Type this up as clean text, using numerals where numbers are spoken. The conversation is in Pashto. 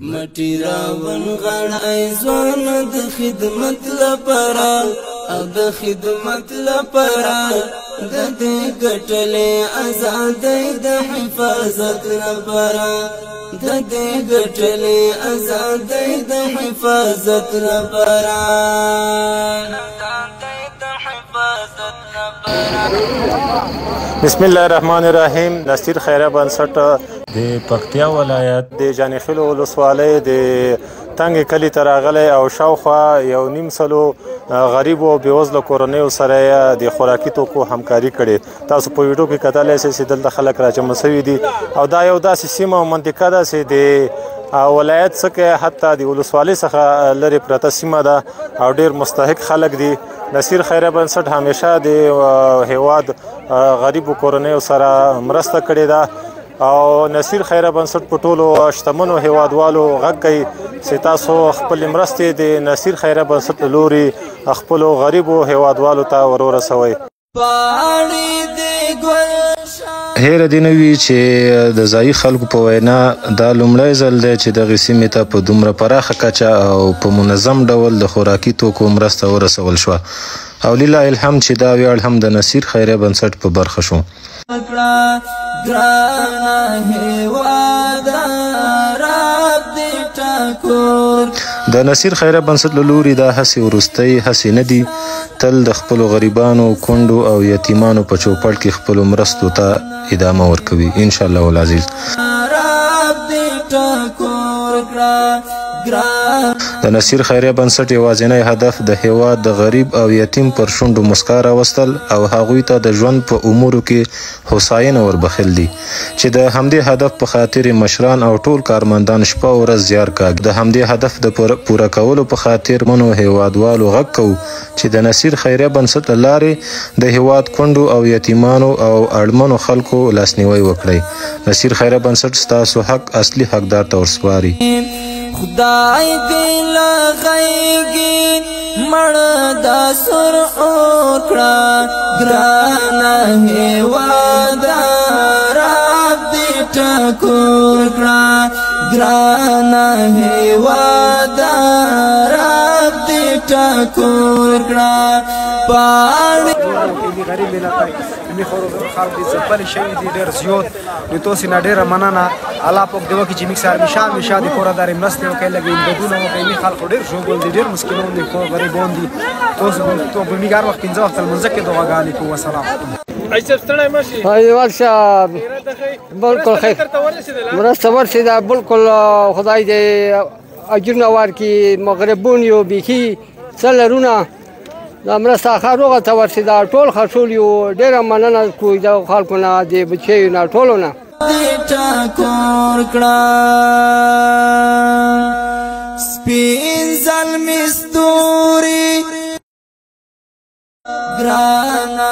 مټی راون غړای ځوان د خدمت لپاره، او د خدمت لپاره د دې ګټلې ازادۍ د حفاظت لپاره، د دې ګټلې ازادۍ د حفاظت لپاره. بسم الله الرحمن الرحیم. نصیر خیره بنسټ د پکتیا ولایت د جانیخیلو ولسوالۍ د تنګ کلی ته راغلی او شاوخوا 1.5 لکو غریبو او بېوزلو کورنیو سره د خوراکي توکو همکاري کړې. تاسو په ویډیو کې کتلی شئ چې دلته خلک راجمع شوي دي او دا یو داسې سیمه او منطقه ده چې د ولایت څخه حتی د ولسوالۍ څخه لرې پرته سیمه ده او ډیر مستحق خلک دي. نصیر خیره بنسټ همیشه د هیواد غریبو کورنیو سره مرسته کړې ده او نصیر خیره بنسټ په ټولو شتمنو هیوادوالو غږ کوي چې تاسو خپل مرستې د نصیر خیره بنسټ له لوري خپلو غریبو هیوادوالو ته ورورسوئ. هېره دې نه وي چې د ځایي خلکو په وینا دا لومړی ځل دی چې دغې سیمې ته په دومره پراخه کچه او په منظم ډول د خوراکي توکو مرسته ورسول شوه او لله الحمد چې دا ویاړ هم د نصیر خیریه بنسټ په برخه شو. ګرانه هیواده، رب دې ټکور. د نصیر خیریه بنسټ له لوري دا هڅې وروستۍ هڅې نه دي، تل د خپلو غریبانو، کونډو او یتیمانو په چوپړ کې خپلو مرستو ته ادامه ورکوي، ان شاء الله العزیز. رب دې ټکور کړه. د نصیر خیریه بنسټ یوازینی هدف د هیواد د غریب او یتیم پر شونډو مسکا راوستل او هغوی ته د ژوند په امورو کې هوساینه وربخښل دي چې د همدې هدف په خاطر یې مشران او ټول کارمندان شپه او ورځ زیار کاږي. د همدې هدف د پوره کولو په خاطر منو هیوادوالو غږ کوو چې د نصیر خیریه بنسټ له لارې د هیواد کونډو او یتیمانو او اړمنو خلکو لاسنیوی وکړئ. نصیر خیریه بنسټ ستاسو حق اصلي حقدار ته ورسپاري. خدای دې لغیږي مړ د سر اور کړه. ګرانه هیواده، رب دې ټکور کړه. ګرانه هیواده، رب دې ټکور کړه. پاڼې غریب علاقه می خو خلک دي ځپل شوي دي ډېر زیات. نو تاسو نه ډېره مننه. الله پاک دې وکړي چې موږ سره همیشه همیشه د کوره دارې مرستې وکړي، لږ امدادونه وکړي. موږ خلک ډېر ژوبل دي، ډېر مسکینان دي، غریبان دي. تاسو ته موږ هر وخت پنځه وخته لمونځ کې دعاګانې کوو. سلام. ایوال صاحب، بالکل خیر مرسته ورسېده، بالکل. خدای دې اجرونه ورکړي. مغربون یو بیخي څه لرونه، دا مرسته ښه روغه ته ورسېده. ټول خرڅول یو. ډېره مننه کوو د خلکو نه، د بچیو نه، ټولو نه. دې ټکور کړه. سپین زلمی ستوري، ګرانه.